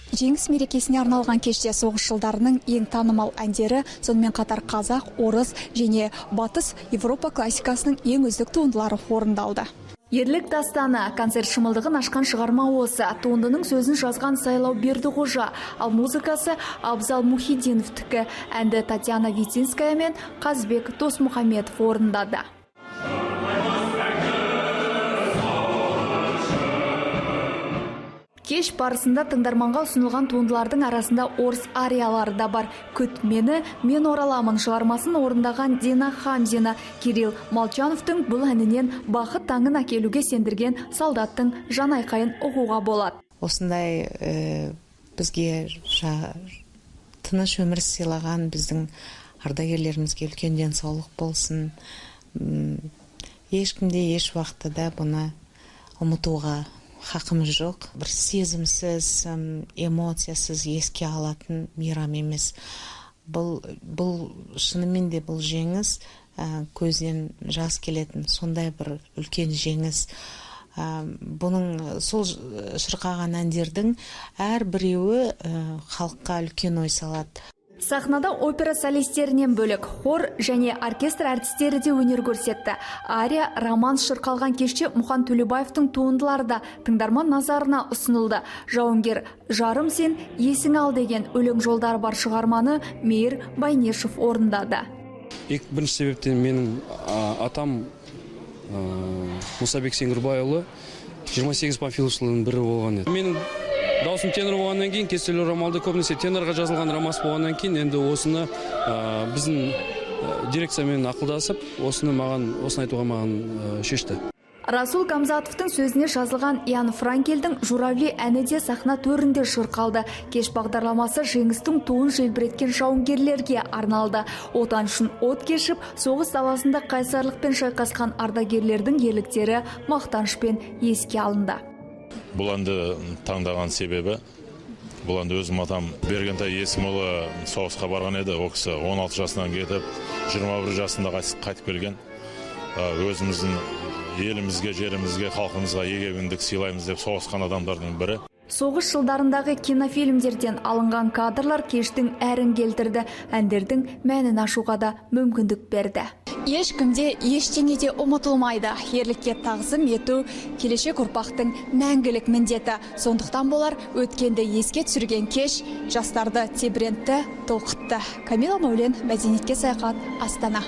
Жеңіс мерекесіне арналған кеште соғыс жылдарының ең танымал әндері, сонымен қатар қазақ, орыс және батыс Европа классикасының ең үздік туындылары орындалды. Ерлік дастаны концерт шымылдығын ашқан шығарма осы. Туындының сөзін жазған Сайлау Бердіқожа, ал музыкасы Абзал Мұхидиновтікі. Әнді Татьяна Витинская мен Қазбек Досмұхамедов орындады. Кеш барысында тыңдарманға ұсынылған туындылардың арасында орыс ариялары да бар. Күт мені, мен ораламын шығармасын орындаған Дина Хамзина, Кирилл Молчановтың бұл әнінен бақыт таңын әкелуге сендірген солдаттың жан айқайын ұғуға болады. Осындай бізге тыныш өмір сыйлаған біздің ардагерлерімізге үлкен денсаулық болсын. Ешкімде еш уақытта да бұны ұмытуға хақымыз жоқ. Бір сезімсіз, эмоциясыз еске алатын мейрам емес. Бұл шынымен де бұл жеңіс, көзден жас келетін сондай бір үлкен жеңіс. Бұның сол шырқаған әндердің әрбіреуі халыққа үлкен ой салады. Сахнада опера солистерінен бөлек хор және оркестр әртістері де өнер көрсетті. Ария, романс шырқалған кеште Мұқан Төлебаевтың туындылары да тыңдарман назарына ұсынылды. Жауынгер жарым сен, есің ал деген өлең жолдары бар шығарманы Мейір Байнешов орындады. Бірінші себептен менің атам Мұсабек Сеңгірбайұлы 28 панфиловшылардың бірі болған еді. Менің даусым тенор болғаннан кейін, кестелі орамалды көбінесе тенорға жазылған романс болғаннан кейін, енді осыны біздің дирекциямен ақылдасып, осыны айтуға маған шешті. Расул Гамзатовтың сөзіне жазылған Ян Франкельдің Журавли әні де сахна төрінде шырқалды. Кеш бағдарламасы жеңістің туын желбіреткен жауынгерлерге арналды. Отан үшін от кешіп, соғыс даласында қайсарлықпен шайқасқан ардагерлердің ерліктері мақтанышпен еске алынды. Бұл әнді таңдаған себебі, бұл әнді өзім атам Бергентай Есімұлы соғысқа барған еді. Ол кісі 16 жасынан кетіп, 21 жасында қайтып келген. Өзіміздің елімізге, жерімізге, халқымызға егемендік сыйлаймыз деп соғысқан адамдардың бірі. Соғыс жылдарындағы кинофильмдерден алынған кадрлар кештің әрін келтірді, әндердің мәнін ашуға да мүмкіндік берді. Ешкімде ештеңе де ұмытылмайды. Ерлікке тағзым ету келешек ұрпақтың мәңгілік міндеті. Сондықтан болар өткенді еске түсірген кеш жастарды тебірентті, толқытты. Камила Мәулен, мәдениетке саяхат, Астана.